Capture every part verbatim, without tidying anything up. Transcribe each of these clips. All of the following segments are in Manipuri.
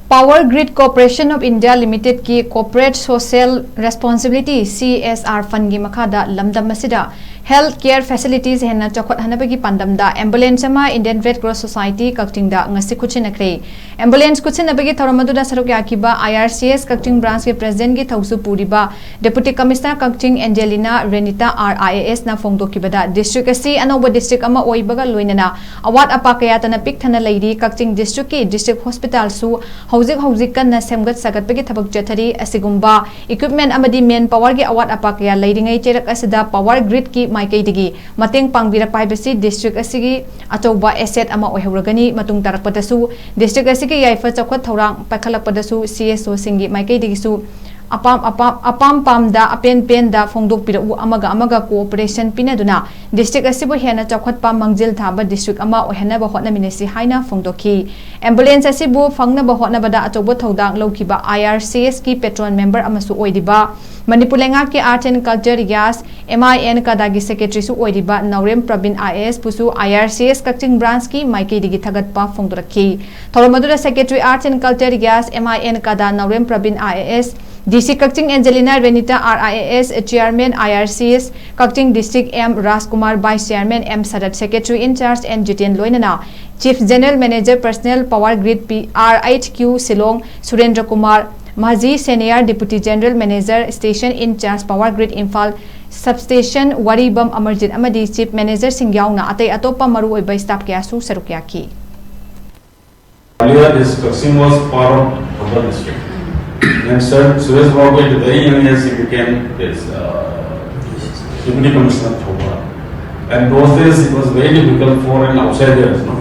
Power Grid Corporation of India Limited ꯀꯤ Corporate Social Responsibility, C S R Fund ꯒꯤ ꯃꯈꯥꯗ ꯂꯝꯗꯝ ꯑꯁꯤꯗ health care facilities ꯍꯦꯟꯅ ꯆꯥꯎꯈꯠꯍꯟꯅꯕꯒꯤ ꯄꯥꯟꯗꯝꯗ ambulance ꯑꯃ Indian Red Cross Society ꯀꯛꯆꯤꯡꯗ ꯉꯁꯤ ꯈꯨꯠꯁꯤꯟꯅꯈ꯭ꯔꯦ꯫ Ambulance ꯈꯨꯠꯁꯤꯟꯅꯕꯒꯤ ꯊꯧꯔꯝ ꯑꯗꯨꯗ ꯁꯔꯨꯛ ꯌꯥꯈꯤꯕ I R C S Kakching branch ꯀꯤ president ꯒꯤ ꯊꯧꯁꯨ ꯄꯨꯔꯤꯕ Deputy Commissioner Kakching Angelina Renita R I A S ꯅ ꯐꯣꯡꯗꯣꯛꯈꯤꯕꯗ, district ꯑꯁꯤ ꯑꯅꯧꯕ district ꯑꯃ ꯑꯣꯏꯕꯒ ꯂꯣꯏꯅꯅ ꯑꯋꯥꯠ ꯑꯄꯥ ꯀꯌꯥꯇꯅ ꯄꯤꯛ ꯊꯟꯅ ꯂꯩꯔꯤ꯫ ꯀꯛꯆꯤꯡ district ꯀꯤ district hospital ꯁꯨ ꯍꯧꯖꯤꯛ ꯍꯧꯖꯤꯛ ꯀꯟꯅ ꯁꯦꯝꯒꯠ ꯁꯥꯒꯠꯄꯒꯤ ꯊꯕꯛ ꯆꯠꯊꯔꯤ꯫ ꯑꯁꯤꯒꯨꯝꯕ equipment ꯑꯃꯗꯤ man power ꯒꯤ ꯑꯋꯥꯠ ꯑꯄꯥ ꯀꯌꯥ ꯂꯩꯔꯤꯉꯩ ꯆꯩꯔꯛ ꯑꯁꯤꯗ power grid ꯀꯤ ꯃꯥꯏꯀꯩꯗꯒꯤ ꯃꯇꯦꯡ ꯄꯥꯡꯕꯤꯔꯛꯄ ꯍꯥꯏꯕꯁꯤ district ꯑꯁꯤꯒꯤ ꯑꯆꯧꯕ asset ꯑꯃ ꯑꯣꯏꯍꯧꯔꯒꯅꯤ꯫ ꯃꯇꯨꯡ ꯇꯥꯔꯛꯄꯗꯁꯨ district ꯑꯁꯤꯒꯤ ꯌꯥꯏꯐ ꯆꯥꯎꯈꯠ ꯊꯧꯔꯥꯡ ꯄꯥꯏꯈꯠꯂꯛꯄꯗꯁꯨ C S O ꯁꯤꯡꯒꯤ ꯃꯥꯏꯀꯩꯗꯒꯤꯁꯨ ꯑꯄꯥꯝ ꯑꯄꯥꯝ ꯑꯄꯥꯝ ꯄꯥꯝꯗ, ꯑꯄꯦꯟ ꯄꯦꯟꯗ ꯐꯣꯡꯗꯣꯛꯄꯤꯔꯛꯎ, ꯑꯃꯒ ꯑꯃꯒ cooperation ꯄꯤꯅꯗꯨꯅ district ꯑꯁꯤꯕꯨ ꯍꯦꯟꯅ ꯆꯥꯎꯈꯠꯄ, ꯃꯥꯡꯖꯤꯜ ꯊꯥꯕ district ꯑꯃ ꯑꯣꯏꯍꯟꯅꯕ ꯍꯣꯠꯅꯃꯤꯟꯅꯁꯤ ꯍꯥꯏꯅ ꯐꯣꯡꯗꯣꯛꯈꯤ꯫ Ambulance ꯑꯁꯤꯕꯨ ꯐꯪꯅꯕ ꯍꯣꯠꯅꯕꯗ ꯑꯆꯧꯕ ꯊꯧꯗꯥꯡ ꯂꯧꯈꯤꯕ I R C S ꯀꯤ patron member ꯑꯃꯁꯨ ꯑꯣꯏꯔꯤꯕ, ꯃꯅꯤꯄꯨꯔ ꯂꯩꯉꯥꯛꯀꯤ Arts and Culture Yas, M I N CADA ꯒꯤ secretary ꯁꯨ ꯑꯣꯏꯔꯤꯕ ꯅꯥꯎꯔꯦꯝ Praveen I A S ꯄꯨꯁꯨ I R C S Kakching branch ꯀꯤ ꯃꯥꯏꯀꯩꯗꯒꯤ ꯊꯥꯒꯠꯄ ꯐꯣꯡꯗꯣꯔꯛꯈꯤ꯫ ꯊꯧꯔꯝ ꯑꯗꯨꯗ Secretary Arts and Culture Yas, M I N CADA Naorem Praveen I A S, D C Kakching Angelina Renita R I A S, Chairman I R C S Kakching District M Rajkumar, Vice Chairman M shirt, Secretary in charge N Jiten ꯂꯣꯏꯅꯅ Chief General Manager Personnel Power Grid P R H Q Shillong ꯁꯨꯔꯦꯟꯗ꯭ꯔ Kumar ꯃꯥꯖꯤ, Senior Deputy General Manager Station in charge Power Grid Imphal Substation ꯋꯥꯔꯤꯕꯝ Amarjeet ꯑꯃꯗꯤ Chief Manager ꯁꯤꯡ ꯌꯥꯎꯅ ꯑꯇꯩ ꯑꯇꯣꯞꯄ ꯃꯔꯨꯑꯣꯏꯕ staff ꯀꯌꯥꯁꯨ ꯁꯔꯨꯛ ꯌꯥꯈꯤ꯫ Earlier, this Kaksing was part of Thoubal district. Then Sir Suresh Babu, at a very young age, he became this uh, Deputy Commissioner of Thoubal. And those days, it was very difficult for an outsider, you know,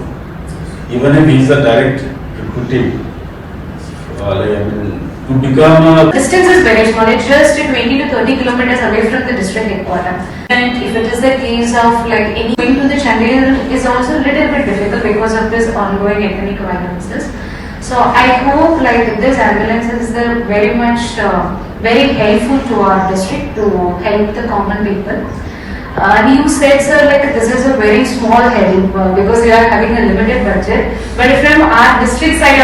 even if he is a direct recruitee, uh, like, I mean, to become a Distance is very small. It's just twenty to thirty kilometers away from the district headquarters. And if it is the case of like any going to the Chandel is also a little bit difficult because of this ongoing ethnic violences. So I hope like this ambulance is the very much uh, very helpful to our district to help the common people. Uh, you said, sir, like this is a very small help uh, because you are having a limited budget. But from our district side